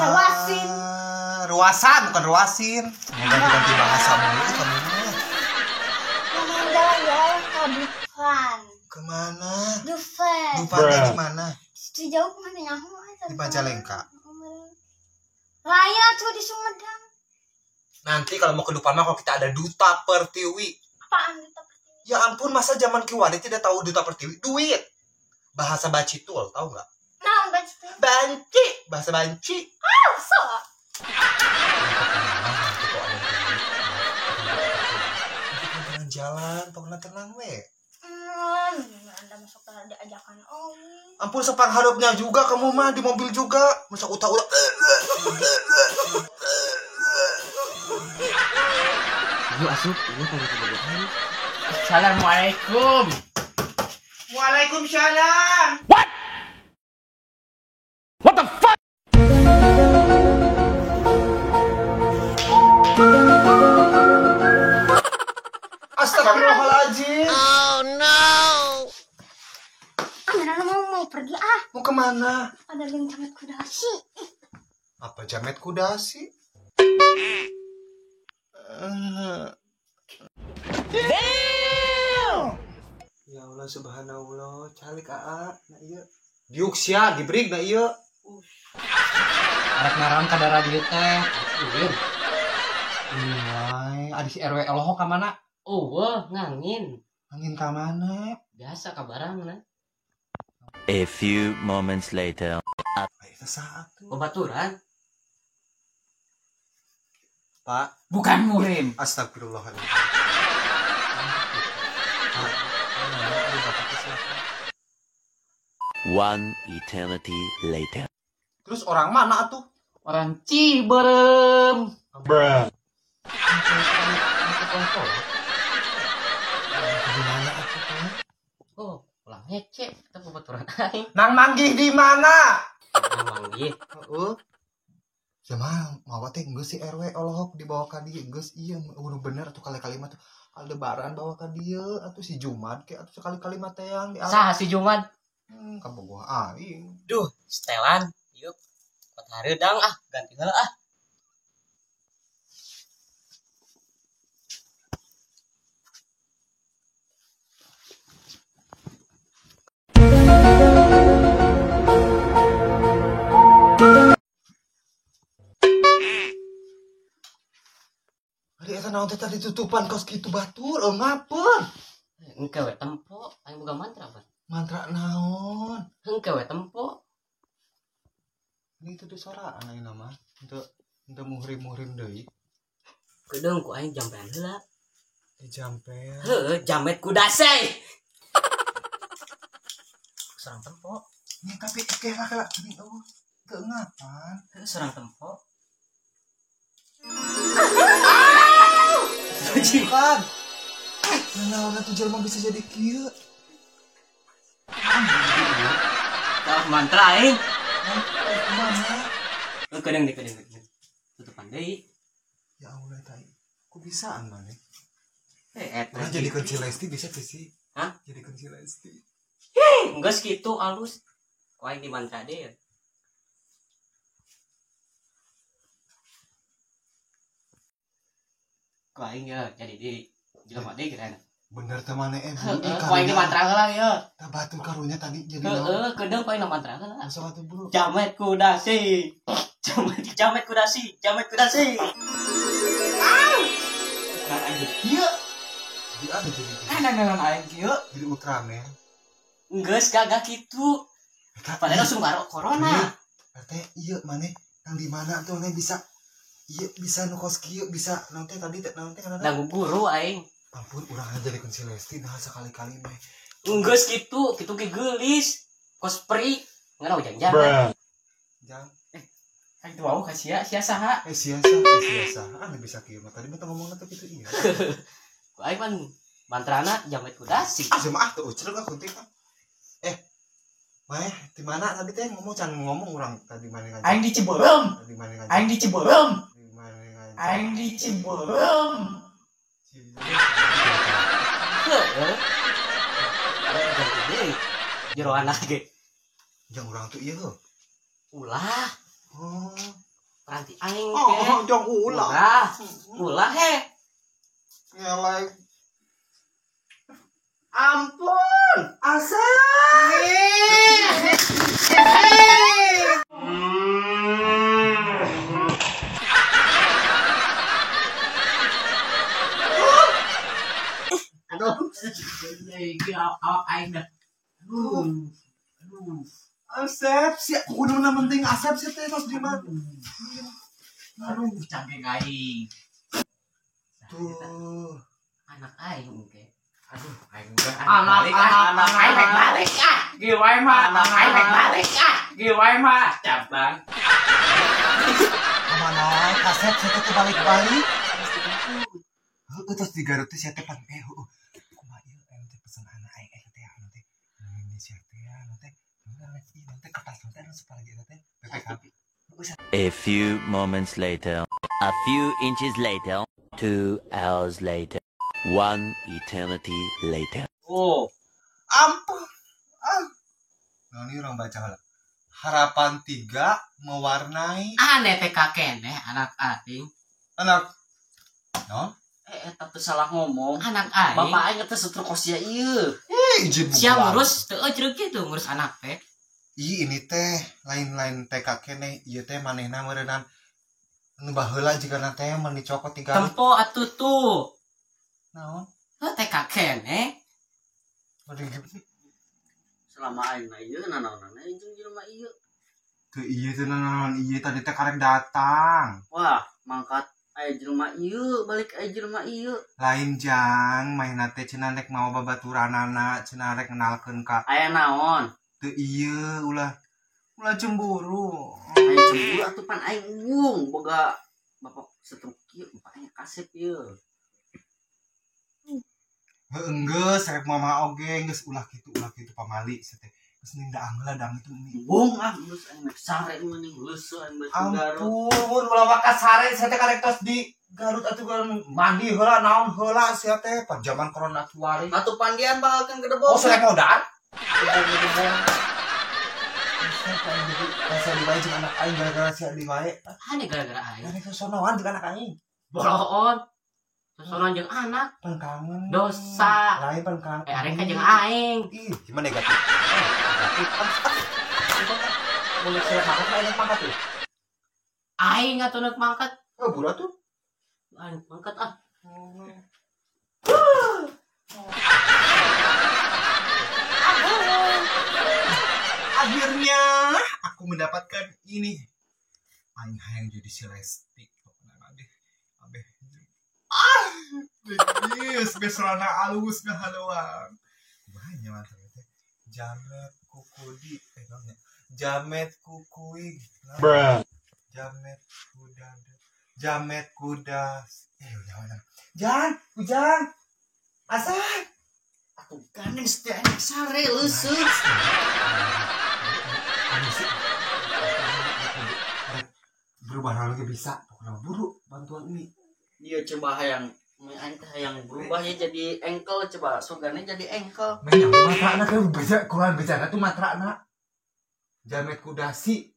Ruasin. Ruasan bukan ruasin. Mau ganti-ganti bahasa mulu kamu. Ngomong jalan-jalan ke Dufan. Kemana? Dufan. Dufannya di mana? Di jauh kemana nyaho? Di Majalengka. Raya tuh di Sumedang. Nanti kalau mau ke Dufan mah kalau kita ada Duta Pertiwi. Apaan Duta Pertiwi? Ya ampun, masa zaman kiwari tidak tahu Duta Pertiwi? Duit. Bahasa Bacitul, tahu nggak? Nah, Bacitul. Banci, bahasa banci. Ah, so. Jalan-jalan, pokoknya tenang we. Anda masuk ke diajakan om. Ampun, sepang hadapnya juga kamu mah di mobil juga. Masa utak-utak. Yuk asup, ini pada kebobolan. Assalamualaikum. Waalaikumsalam. What? What the fuck? Astagfirullahaladzim. Oh no. Anda mau pergi ah? Mau kemana? Ada link jamet kudasi. Apa jamet kudasi? Damn! Ya Allah subhanallah, calik aa, nah iya. Diuk sia, dibrik nah iya. Arek naran ka darah dieu teh. Ini wae, adi si RW elohok ka mana? Oh, wah, ngangin. Angin ka mana? Biasa ka barang na. A few moments later. Itu saat tuh. Babaturan. Pak, bukan muhrim. Astagfirullahaladzim. One eternity later. Terus orang mana tuh? Orang Ciberem. Bruh. Gimana atuh? Oh, ulang hece, kita babaturan aing. Nang manggih di mana? Nang manggih. Heeh. Sama mawa teh geus si RW olohok dibawa ka dieu geus ieu udah bener atuh kali-kali mah tuh Aldebaran bawa ka dieu atuh si Jumat ke atuh sekali-kali mah teh yang di Saha si Jumat? Kabogoh aing. Duh, setelan yuk. Kot hareudang ah, ganti heula ah. Ari eta naon teh tadi tutupan kos kitu batur, ngapeun? Engke we tempo, aing boga mantra ban. Mantra naon? Engke we tempo. Ini itu tuh soraan aing nama. Untuk muhrim-muhrim deui. Kedeung ku aing jampean heula. Di jampean. Heuh, jamet kudase. Serang tempo. Nih tapi oke lah lah ini eueuh. Teu ngapan? Heuh, serang tempo. Bukan. Nah, tuh jelema bisa jadi kieu. Tah mantra aing. Mana? Kedeung deui, kedeung. Tutupan deui. Ya Allah tai. Ku bisaan maneh? Eta jadi kunci Lesti bisa tuh sih. Hah? Jadi kunci Lesti. Hei, geus kitu alus. Ku aing di mantra deui. Ku aing ya jadi di jelema deui kira. Bener teh maneh Heeh, ku aing di mantra heula ya. Tah batur karunya tadi jadi naon? Heeh, kedeung ku aing mantra heula. Asa atuh bro. Jamet kudasi. Jamet jamet kudasi, jamet kudasi. Kan aing jadi kieu. Jadi ada jadi. Kan aing kieu. Jadi Ultraman. Geus gagah kitu. Padahal langsung baru corona. Teh ieu maneh nang di mana tuh maneh bisa ieu bisa nu kos kieu bisa naon teh tadi naon teh kana Nang guru aing. Ampun urang aja jadi kunci Lesti nah sekali-kali meh. Geus kitu, kitu ge geulis. Kos peri ngan jangan. Jang. Kan itu wau ka sia, sia saha? Sia saha, sia saha. Ah bisa kieu mah tadi mah ngomongna teh kitu ieu. Ku aing pan mantrana jamet kudasi. Ah jemaah tuh ucreg ah kunting ah. Mae, di mana tadi teh ngomong can ngomong urang tadi mana ngajak. Aing di Ciberem. Tadi mana ngajak. Aing di Ciberem. Di mana ngajak. Aing di Ciberem. Ciberem. Heeh. Jero anak ge. Jang urang tuh ieu. Ulah. Oh. Peranti aing ge. Oh, jang ulah. Ulah he. Ngelek. Ampun. Asep. Aduh. Iki awak aing dah. Aduh. Aduh. Asep, si kuduna penting Asep sih teh tos di mana? Aduh, cangkeng aing. Tuh. Anak aing ge. Aduh, aing udah Anak anak aing rek balik ah. Ge wae mah, Anak aing rek balik ah. Ge wae mah cabang. Kemana Asep sih teh balik-balik. Heuh, terus di Garut teh sia teh pan heuh. Kumaha ieu anu teh pesen anak aing eta teh anu teh. Ini sia teh anu teh. Nanti kertas nanti anu sepalagi eta teh BPKB. A few moments later. A few inches later. 2 hours later. 1 eternity later. Oh, Ampun. Ah. Nah, ini orang baca lah. Harapan 3 mewarnai aneh teh kakene anak aing. Anak. No? Eta teu salah ngomong. Anak aing. Bapak aing teh setruk sia ieu. Izin Sia ngurus teu eureuk kitu ngurus anak teh. Ih, ini teh lain-lain TK keneh, ieu teh manehna meureunnan nu baheula jigana teh mun dicokot tiga. Tempo atuh tuh. Naon? Heuh TK keneh. Selama aing mah ieu nanaonana jeung jelema ieu. Teu ieu teh nanaon ieu tadi teh karek datang. Wah, mangkat aya jelema ieu, balik aya jelema ieu. Lain jang, mainna teh cenah rek mawa babaturanana, cenah rek kenalkeun ka. Aya naon? Teu ieu ulah ulah cemburu. Aing cemburu atuh pan aing embung boga bapak setruk ieu, bapak aing kasep ieu. Heuh geus rek mama oge geus ulah kitu pamali teh. Geus nindaang heula dang itu ini. Embung ah geus aing mah sare meuning leuseuh aing balik ke Garut. Ampun ulah waka sare sia teh karek tos di Garut atuh kan mandi heula naon heula sia teh pan zaman corona kiwari. Atuh pandian bakalkeun gedebong. Oh selek modal. Asa di wae jeung anak aing gara-gara sia di wae. Aneh gara-gara aing. Aneh sosonoan jeung anak aing. Boloon. Sosonoan jeung anak. Pan kangen. Dosa. Lain pan kangen. Arek ka jeung aing. Ih, gimana negatif? Negatif. Mulai saya mangkat aing mangkat tuh. Aing atuh neuk mangkat. Oh, bura tuh. Aing mangkat ah. Akhirnya aku mendapatkan ini. Aing hayang jadi si Lesti. Abeh. Ah, geus besrana alus ngahaluang. Kumaha nya mantap teh. Jamet kukudi naonnya? Jamet kukuig. Bruh. Jamet kuda. Jamet kuda. Udah. Jan, ujang. Asa. Atuh gandeng teh aing sare leuseuh. Berubah lagi bisa, pokoknya buru bantuan ini. Dia coba hayang, aing teh hayang berubah ya jadi engkel coba, sugane jadi engkel. Menyak matrana kan bisa kurang bicara tuh matrana. Jamet kudasi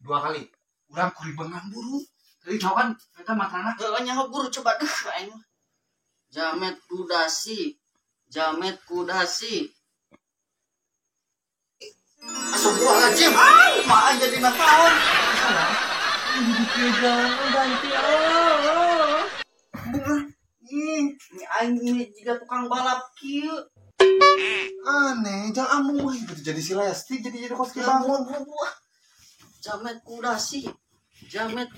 2 kali. Urang kuribengan buru. Tadi cawan eta matrana. Heuh nyaho buru coba deh aing mah. Jamet kudasi. Jamet kudasi. Astagfirullahaladzim. Ah, mah jadi naon. Jangan ganti ah. Bunga. Ih, aing juga tukang balap kieu. Aneh, jangan amung mah gitu jadi si Lesti jadi kos ki bangun. Jamet kudasi. Jamet.